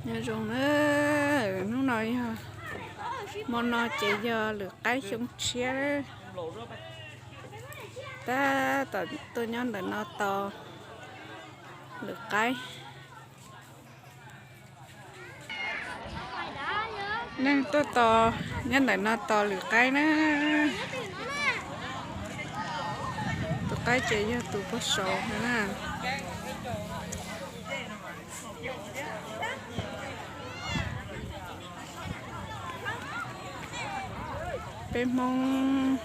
Nyob zoo na, hnub no yog, hmo no ces yog lwm qaib xyoo tshiab. Tab tom tuaj nyob ntawm no tos lwm qaib. Neeg tuaj tos nyob ntawm no tos lwm qaib na. Tus qaib ces yog tus pag saud na. Peb Hmoob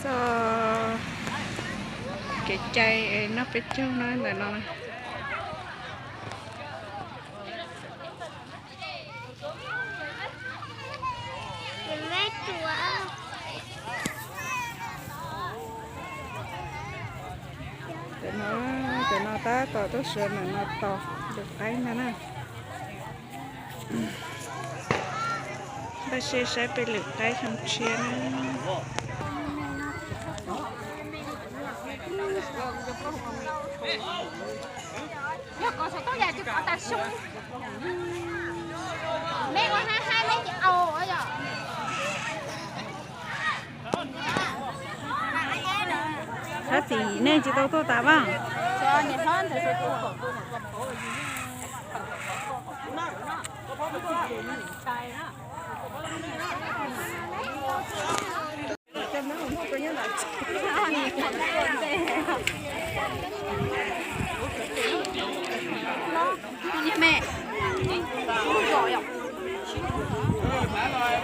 txoj kev cai noj peb caug no ntawm no. Cov no, cov no tab tom tuaj sawv ntawm no tos lwm qaib ntag na. Npaj siab saib peb lwm qaib xyoo tshiab na. Sab tim nej tsis tau tuaj tas mas.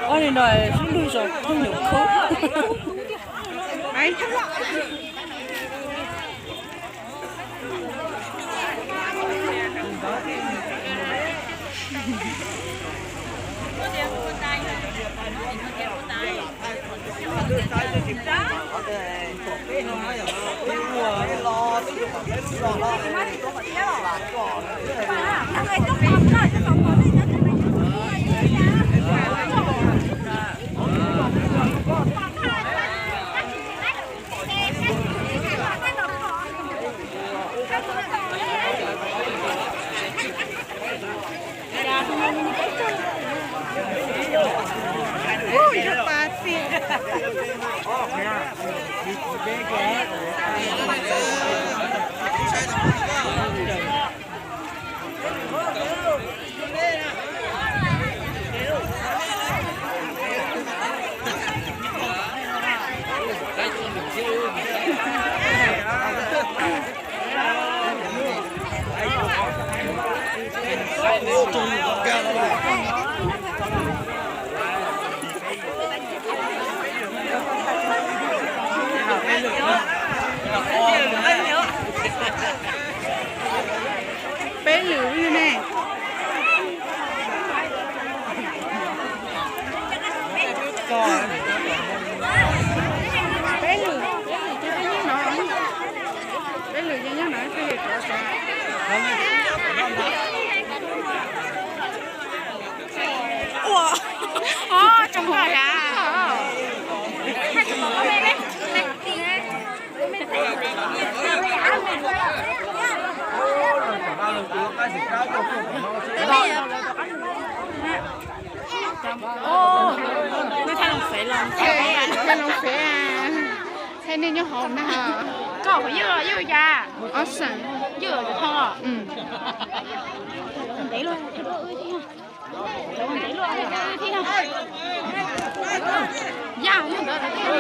Ob li no sub lug zos kub nyuam khub. Peb lwm ne. Peb lwm, peb lwm ces nyob no, peb lwm ces nyob no, peb lwm rov. Ua, o, tsoo koj yam. Nej thaij loo fev los, thaij loo fev, thaij nej nyob hauv na. Koj hauv ywj los ywj cas? Ob seem. Ywj los tho. Ntev luaj, ntev luaj thiab. Yaj muaj ntawd.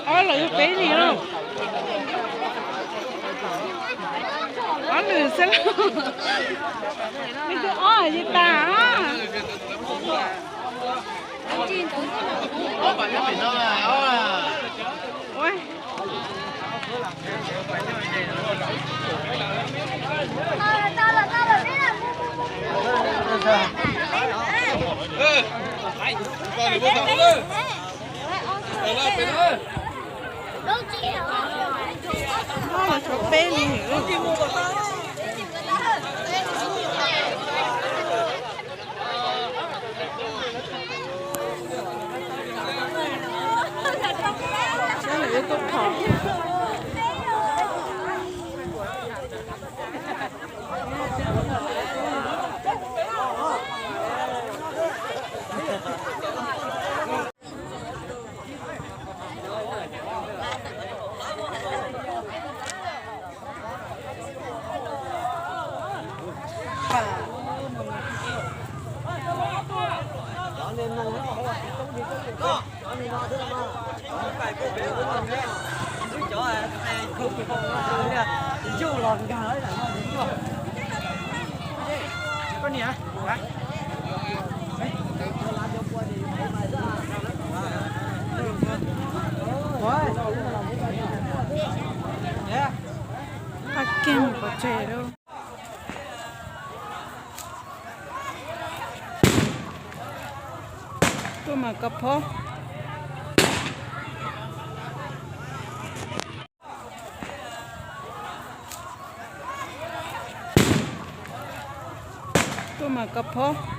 Ob lwm peb lwm lauj. Ob lwm xwb lauj. Nws twb ob li tas. Ua, Qab kiag mus pov tseg lawm. Tuaj mas koj phob. Tuaj mas koj phob.